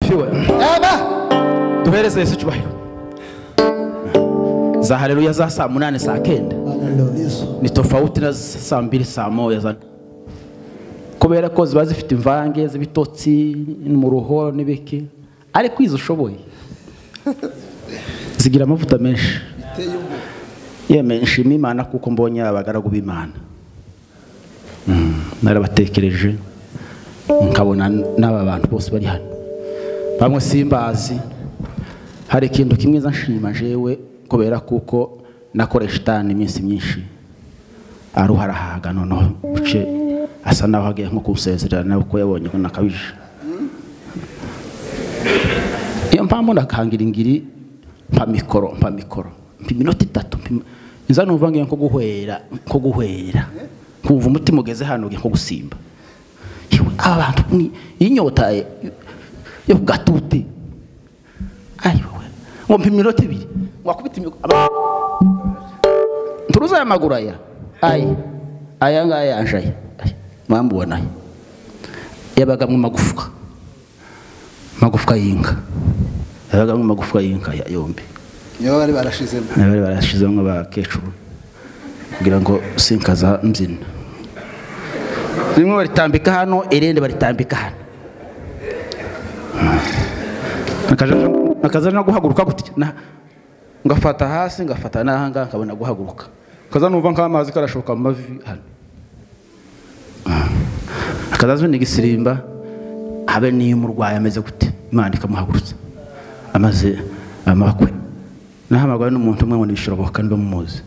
Asifiwe. Amen. Duhereze Yesu icyubahiro. Za haleluya za saa 8 saa 9. Ni tofauti na saa 2 saa 1 za kubera ko ziba zifite imvange z'ibitotsi n'umuruho n'ibiki, ariko izo ushoboye zigira amavuta menshi. Yeme nshima Imana kuko mbonye abagaragu b'Imana. Narabatekereje nkabona n'aba bantu bose bari hano. Bamwe simbazi. Hari ikintu kimwe nshima jewe kubera kuko nakoresha shitani iminsi myinshi aruharahaga noneho uce asa naho agiye nko kusezerana uko yabonye ko nakabije. Iyo mpamvu ndakangira ingiri mpa mikoro mpa iminota 3 nza numva ngiye nko guhwera kumva umutima ugeze hano ngiye nko gusimba. Aba bantu inyota yo kugatuti ayiwe ngo mpa iminota 2 wakubita nturuza amaguru aya ay aya ngaya anjaye mwambona yabaga mu magufwa y'inka yabaga mu magufwa y'inka yombi niyo bari barashizemo bari barashizemo abakecuru kugira ngo sinkaza mbyina. Rimwe baritambika hano irende baritambika hano nakaza no guhaguruka gutya ngafata hasi ngafata nahanga nkabona guhaguruka kaza numva nk'amazi karashoka mu mavi hano akaza nigisirimba habe niyo umurwayi ameze gute Imana ikamuhagurutsa amaze amakwe nahamagara n'umuntu umwe ngo nibishoboka niba mumuzi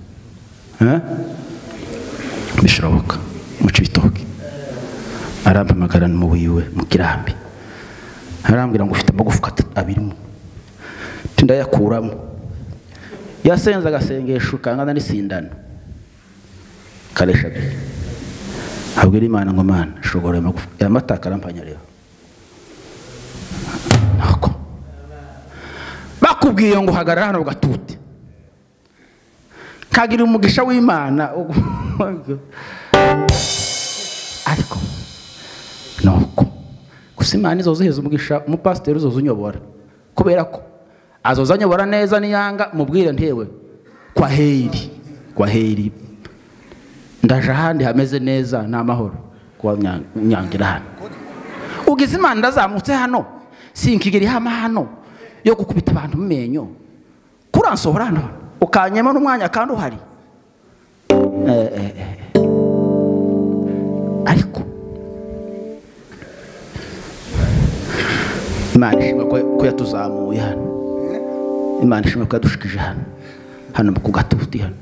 bishoboka mu cibitoki arampamagara mu wiwe mu kirambi arambwira ngo ufite amagufwa abiri mu tindayakuramo yasenze agasengesho kangana n'isindano karesha abwira Imana ngo Mana shogora amagufwa yamataka arampanya rero nako bakubwiye ngo hagarara hano gatute kagira umugisha w'Imana ariko nuko gusa Imana izozuheza umugisha umupasiteri uzozunyobora kubera ko azozanyobora neza niyanga mubwire ntewe kwa heri ndaje ahandi hameze neza n'amahoro kwa nyangira hano ugize Imana ndazamutse hano sinkigeri hama hano yo gukubita abantu mu menyo kuransohora hano ukanyema n'umwanya kandi uhari ariko Imana ishimwe ko yatuzamuye hano Imana ishimwe ko yadushikije hano hano ku gatuti hano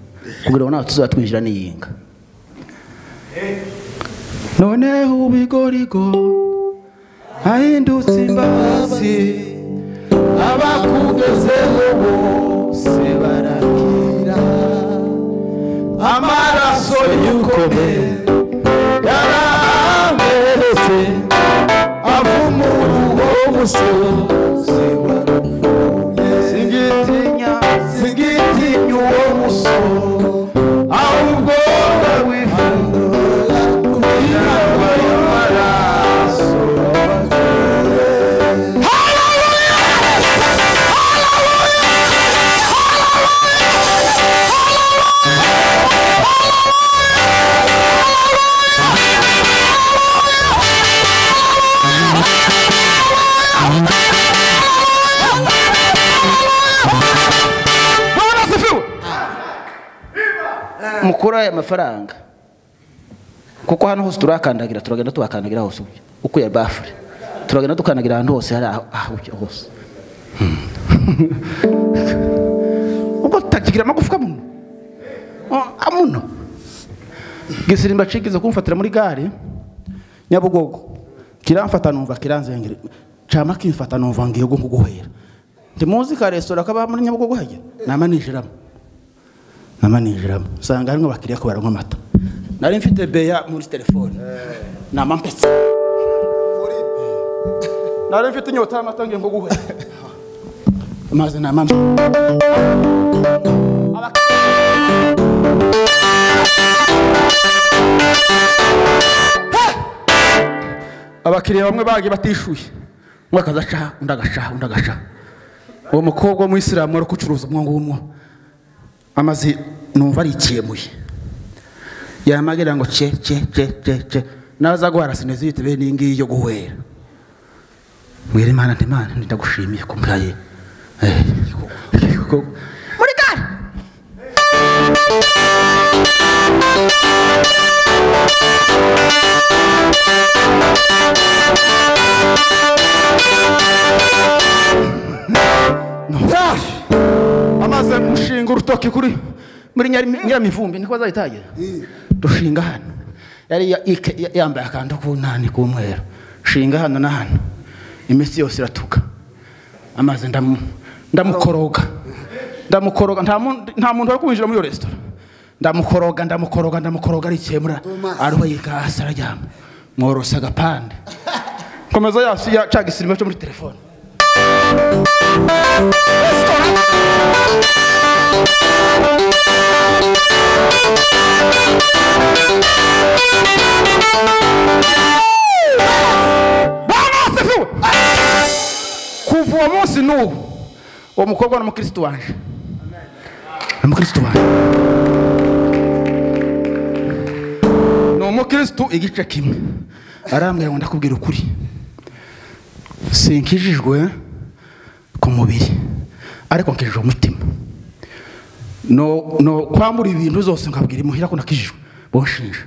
kugira ngo nawe tuzatwinjira n'iyinga. Noneho ubigorigo ahindutse imbabazi abakugezeho bose barakira amaraso y'ukome yaramberetse avumura uwo musozi warupfuye singitinya uwo musozi ahubwo wifundura kugira amaraso. Mukura aya mafaranga kuko hano hose turakandagira turagenda tubakandagira hose uko ya bafure turagenda tukandagira ahantu hose hari aho hose ubwo tutakigira amagufwa muno amuno gisirimba cigize kumfatira muri gare Nyabugogo kiramfata numva kiranzengere cama kimfata numva ngiye guhera ndi muzi ka restaurant kaba muri Nyabugogo hajya namanijiramo usanga harimo abakiriya ko baranywa amata nari mfite beya muri telefone namampetse nari mfite inyota y'amata ngiye ngo guhera amazi namampe abakiriya bamwe bagiye batishuye Umwe akazaca undi agaca undi agaca. Uwo mukobwa w'umuyisilamu wari kucuruza umwo ngumwo amaze numva arikiyemuye yamagira ngo ce ce ce ce ce naza guhara sinezite be ningiyo guhwera. Mwere Imana nti Imana ndagushimiye kumbaye muri gare. Amaze mushinga urutoki kuri muri nyiramivumbi niko bazayitagira dushinga hano yari yambaye akantu k'unani k'umweru shinga hano na hano iminsi yose iratuka. Amaze ndamukoroga ndamukoroga nta muntu wari kwinjira muri iyo restaurant. Ndamukoroga ndamukoroga ndamukoroga arikemura aruho yikasa araryama mworosa agapande komeza ya ca gisirima cyo muri telefone. Bwana asifiwe. Kuva uwo munsi n'ubu uwo mukobwa ni umukristo wanje, ni umukristo wanje, ni umukristo igice kimwe. Arambwira ngo ndakubwira ukuri sinkijijwe ku mubiri ariko nkijijwe umutima. No kwambura ibintu zose nkabwira imuhira ko nakijijwe bonshinja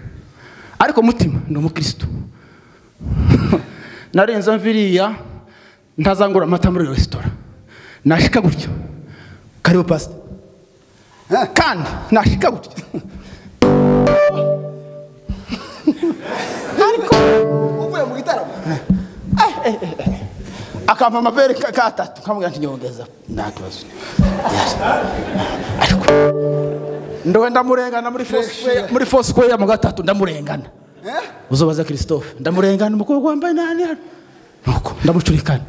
ariko mutima ndi umukristo. Narenza mviriya ntazangura amata muri restaurant nashika gutyo karibu pastor kandi nashika gutyo ariko uvuye mu gitaramo akampa amabere katatu kamubwira nti nyongeza nta kibazo. Ariko ndowe ndamurengana muri Foursquare muri Foursquare mu gatatu ndamurengana. Uzobaza Christophe ndamurengana umukobwa wambaye nani hano nuko ndamucurikana.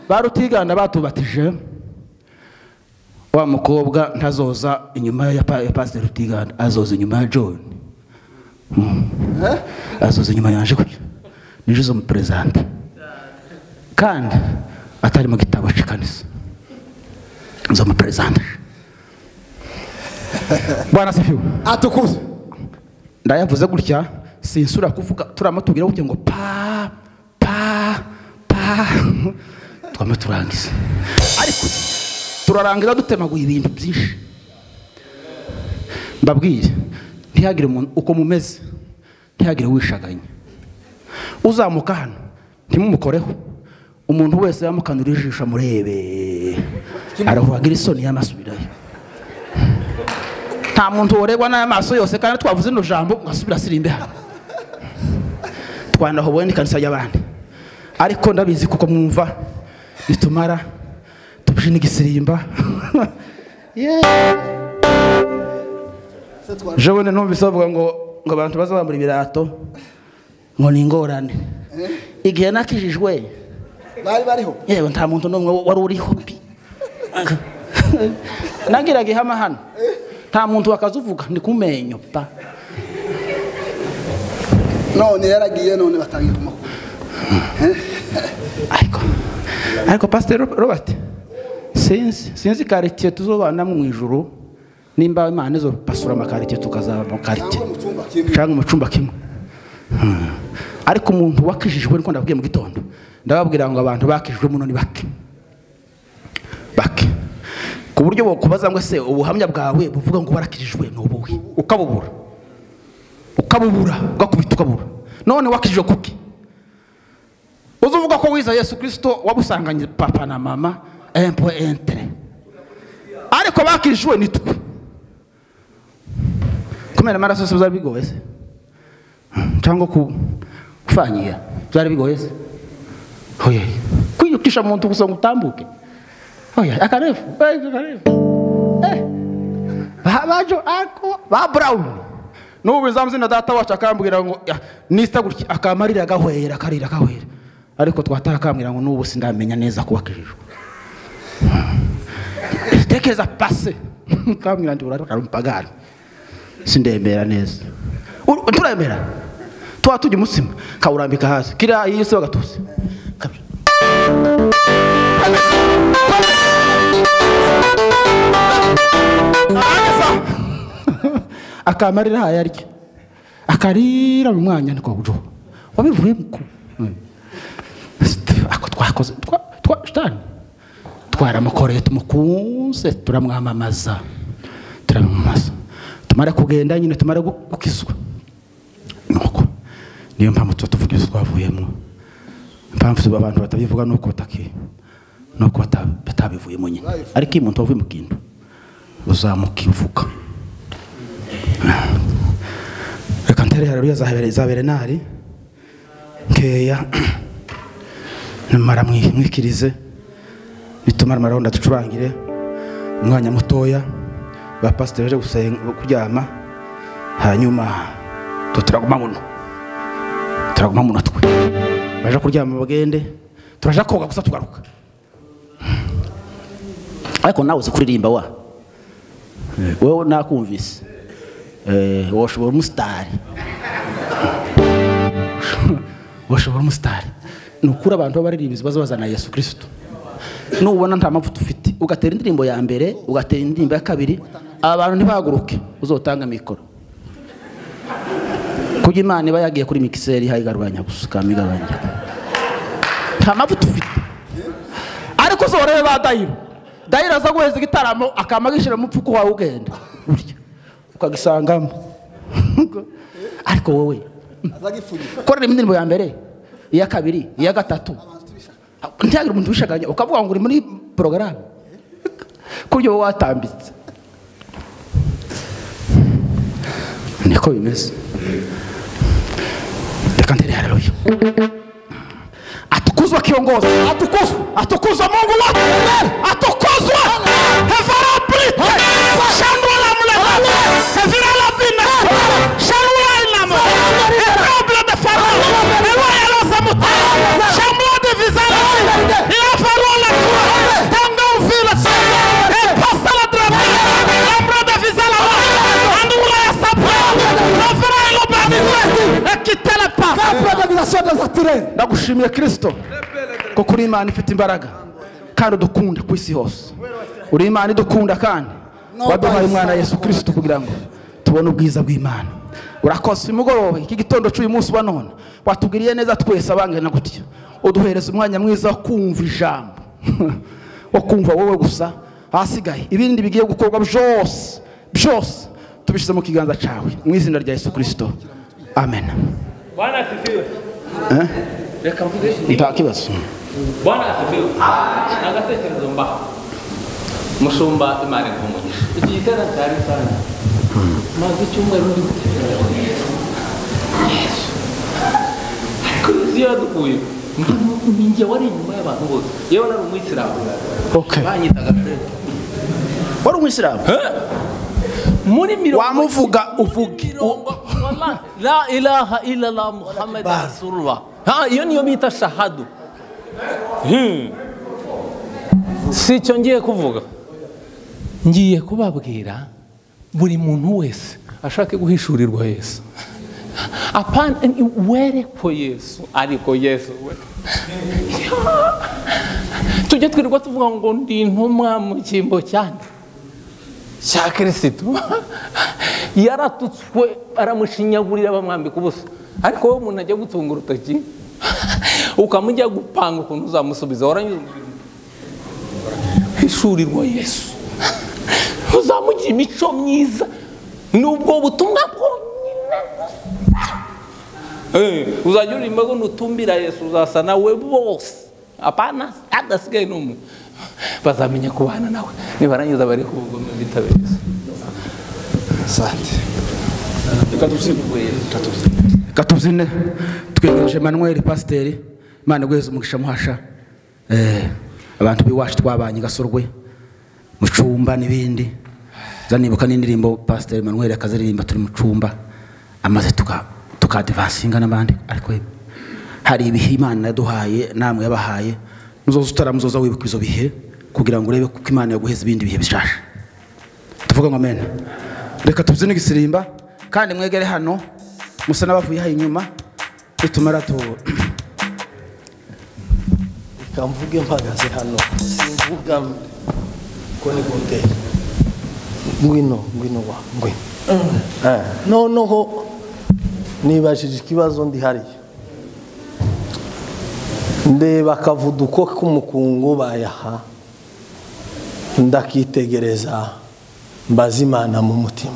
Barutigana batubatije wa mukobwa ntazoza inyuma ya Pastor Rutigana azoza inyuma ya John. Azoza inyuma yanje kugira nije zo mupresente kandi atari mu gitabo cy'kanisa zo mupresente. Bwana asifiwe. Atukuze. Ndayavuze gutya sinsura kuvuga turamatubwira gutya ngo pa pa pa twama turangiza ariko turarangiza dutemaguye ibintu byinshi. Mbabwire ntihagire umuntu uko mumeze ntihagire wishaganye uzamuka hano ntimumukoreho. Umuntu wese yamukanura ijisho murebe arahuhagira isoni yamasubirayo. Nta muntu woregwa n'amaso yose kandi twavuze ino jambo ngasubira sirimbe hano twanahoboye n'ikanisa y'abandi ariko ndabizi kuko mwumva nitumara tubije n'igisirimba. Jabone numvise bavuga ngo abantu bazabambura ibirato ngo ni ingorane. Igihe nakijijwe bari bariho yewe nta muntu n'umwe wari uriho pi nagiraga ihama hano nta muntu wakazuvuga ni kumenyo pa. None yaragiye none batangiye kumakuru. Ariko Pastor Robert sinzi quartier tuzobana mu ijuru nimba Imana izo pasura amakaritiye tukazaba mu quartier cyangwa mu cyumba kimwe. Ariko umuntu wakijijwe niko ndabwiye mu gitondo ndababwira ngo abantu bakijijwe muno ni bake bake ku buryo bokubaza ngo se ubuhamya bwawe buvuga ngo warakijijwe n'ubuhe ukabubura ukabubura ugakubita ukabura. None wakijijwe kuki? Uzuvuga ko wiza Yesu Kristo wabusanganye papa na mama un point un ariko bakijijwe nitwe kumena amaraso se byari bigoye se cyangwa kufanyiya byari bigoye se? Oya kwiyukisha umuntu gusa ngo utambuke. Oya akarefu akarefu bajo ako ba Brown n'ubu nzamuzina data wacu akambwira ngo nista gutya akamarira gahwera akarira gahwera ariko twataha akambwira ngo n'ubu sindamenya neza ko wakijijwe. Tekereza pase kambwira nti urari umupagani sindemera neza. Turemera tuba tujya umutsima kawurambika hasi kiriya iyo se bagatuse akamarira hayarya akarira mu mwanya niko bujo wabivuye muko ako twakoze twa twaramukoreye tumukunze turamwamamaza tumara kugenda nyine tumara gukizwa. Nuko niyo mpamvu tuvuga ibyo twavuyemo. Impamvu abantu batabivuga nuko bataki nuko batabivuyemo nyine. Ariko iyo umuntu wavuye mu kintu uzamukivuga. Reka ntere haleluya za Bernard nkeya namara mwikirize nitumara maronda tucurangire umwanya mutoya ba pastor baje gusenga kuryama hanyuma turaguma muno twe baje kuryama bagende turaje koga gusa tugaruka. Ariko nawe uzi kuririmba wa wewe nakumvise woshobora umusitari woshobora umusitari. Nukuri abantu b'abaririmbyi baza bazana Yesu Kristo. Nubona nta mavuta ufite ugatera indirimbo ya mbere ugatera indirimbo ya kabiri abantu ntibahaguruke uzotanga mikoro. Kujya Imana iba yagiye kuri mixer hayigarwanya gusa kamigabanya. Nta mavuta ufite. Ariko uzorebe ba Dayiro. Dayiro aza guheza igitaramo akamagishira mu pfuko wawe ugenda. Urya ukagisangamo. Ariko wowe korera indirimbo ya mbere iya kabiri iya gatatu ntiyagira umuntu wishaganya ukavuga ngo uri muri programme kuryo watambitse. Niko bimeze. Reka ntere haleluya. Atukuzwa kiongozi, atukuzwa, atukuzwa Mungu wetu, atukuzwa hevara brite shandwa la mlema hevara la bina shalwa inamo etrable de farao elwa yaloza muta shamwa de vizala ya farao la tanga uvila e pasta la drape lambra de vizala andura ya sapra hevara ilo badile e quitte la passe. Ndagushimiye Kristo ko kuri Imana ifite imbaraga kandi udukunda ku isi hose. Uri Imana idukunda kandi waduhaye umwana Yesu Kristo kugira ngo tubone ubwiza bw'Imana. Urakoze umugoroba iki gitondo cy'uyu munsi wa none watugiriye neza twese abangana gutya uduhereza umwanya mwiza wo kumva ijambo wo kumva wowe gusa hasigaye ibindi bigiye gukorwa byose byose tubishyize mu kiganza cyawe mu izina rya Yesu Kristo. Amen. Bwana asifiwe. Reka mvuge nta kibazo. Bwana asifiwe. Nagatekerezo mba mushumba Imana ikumugisha. Iki giterane cyari sana. Maze icyumweru ndi gutekereza Yesu. Yesu. Ariko Yesu yadukuye. Ninjye wari inyuma y'abantu bose. Yewe nari umuyisilamu. Okay. Banyitaga Fred. Wari umuyisilamu? Muri mirongo wamuvuga uvuge wallahi la ilaha illa Allah Muhammad rasulullah. Ha iyo niyo bita shahadu. Si cyo ngiye kuvuga. Ngiye kubabwira buri muntu wese ashake guhishurirwa Yesu. Apana were ko Yesu ariko Yesu we. Tujye twirirwa tuvuga ngo ndi intumwa mu cyimbo cyane cya Kristo. Yaratutswe aramushinyagurira bamwambika ubusa. Ariko wowe umuntu ajya gutunga urutoki ukamujya gupanga ukuntu uzamusubiza waranyuze hishurirwa Yesu. Uzamugira imico myiza nubwo butumwa bwonyine gusa. Uzajya uririmba ngo nutumbira Yesu uzasa nawe bose. Apana adasigaye n'umwe. Bazamenya kubana nawe nibarangiza bari kubugome bitabe Yesu. Asante. Reka tubyine twegereje Emmanuel pasiteri. Imana iguheze umugisha muhasha. Abantu b'iwacu twabanye gasorwe mu cumba n'ibindi. Zanibuka n'indirimbo pasiteri Emmanuel akazaririmba turi mu cumba amaze tukadivansinga n'abandi. Ariko hari ibihe Imana yaduhaye namwe yabahaye muzoza utaramuzoza wibuka izo bihe kugira ngo urebe kuko Imana yaguheza ibindi bihe bishasha. Tuvuga ngo amen. Reka tubyine igisirimba kandi mwegere hano musa n'abavuye hayi inyuma bitumara tu Kamvuge mpagaze hano simvuga ko ni gute. Ngwino ngwino wa ngwino. Noneho nibajije ikibazo ndi hariya, ndeba akavuduko k'umukungu bayaha, ndakitegereza mbaza Imana mu mutima,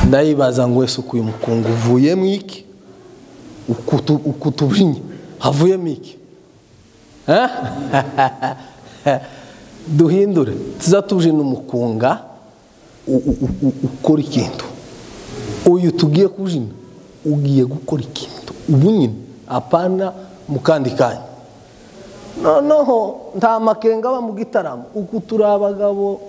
ndayibaza ngo ese uyu mukungu uvuyemo iki? Ukutubinye havuyemo iki? Duhindure tuzatujina umukunga ukora ikintu. Uyu tugiye kujina ugiye gukora ikintu ubu nyine, apana mukandi kanya. Noneho nta makenga ba mu gitaramo, uku turi abagabo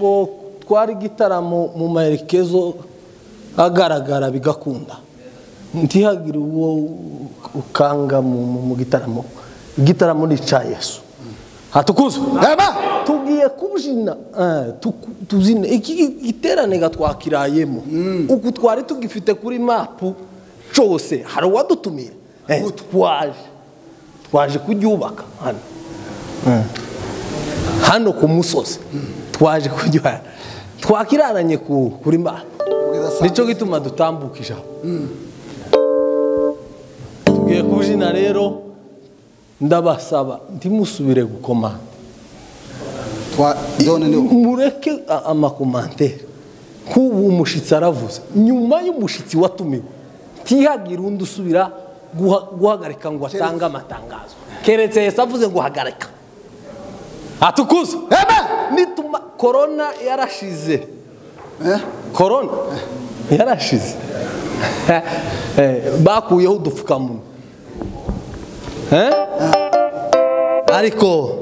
bo twari gitaramo mu maerekezo agaragara bigakunda, ntihagire uwo ukanga mu gitaramo. Igitaramo ni cya Yesu. Hatukuzwe. Tugiye kubjina tuzine iki giterane gatwakirayemo uku twari tugifite kuri mapu cyose, hari uwadutumiye twaje kuryubaka hano hano ku musozi, twaje kuryubaka twakiraranye kuri mapu, nicyo gituma dutambuka ijambo. Tugiye kubjina rero, ndabasaba ntimusubire gukomanda, mureke amakomantere. Nk'ubu umushitsi aravuze, nyuma y'umushitsi watumiwe ntihagire undi usubira guhagarika ngo atange amatangazo, keretse Yesu avuze ngo hagarika. Atukuze. Nituma corona yarashize, corona yarashize, bakuyeho udupfukamunwa. Ariko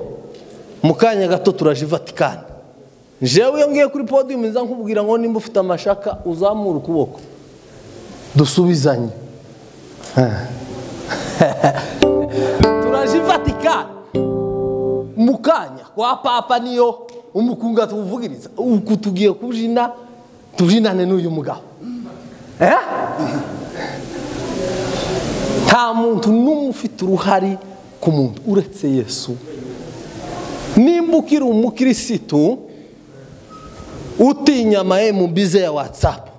mu kanya gato turaje Vatikani. Jewe iyo ngiye kuri podium nza nkubwira ngo nimba ufite amashaka uzamura ukuboko dusubizanye. Turaje Vatikani mu kanya kwa papa, niyo umukunga tuvugiriza uku tugiye kujina tujinane n'uyu mugabo. Nta muntu n'umwe ufite uruhari ku muntu uretse Yesu. Nimba ukiri umukirisitu utinya ama bize ya WhatsApp,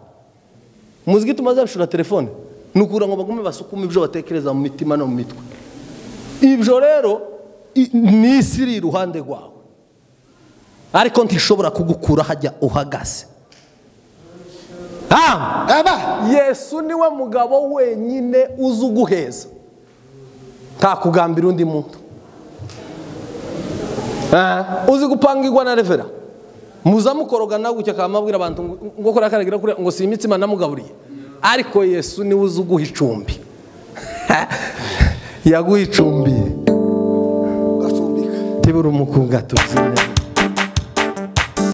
muziki tumaze gushura telefone nukura ngo bagume basukume ibyo batekereza mu mitima no mu mitwe. Ibyo rero ni isi iri iruhande rwawe, ariko ntishobora kugukura hajya uhagaze. Yesu niwe mugabo wenyine uzi uguheza, nta kugambira undi muntu. Uzi gupangirwa na revera muza mukorogana gutya akamabwira abantu ngo kora karagira kure ngo si imitsima namugaburiye, ariko Yesu niwe uzi uguha icumbi. Yaguha icumbi tibura umukunga tuzine.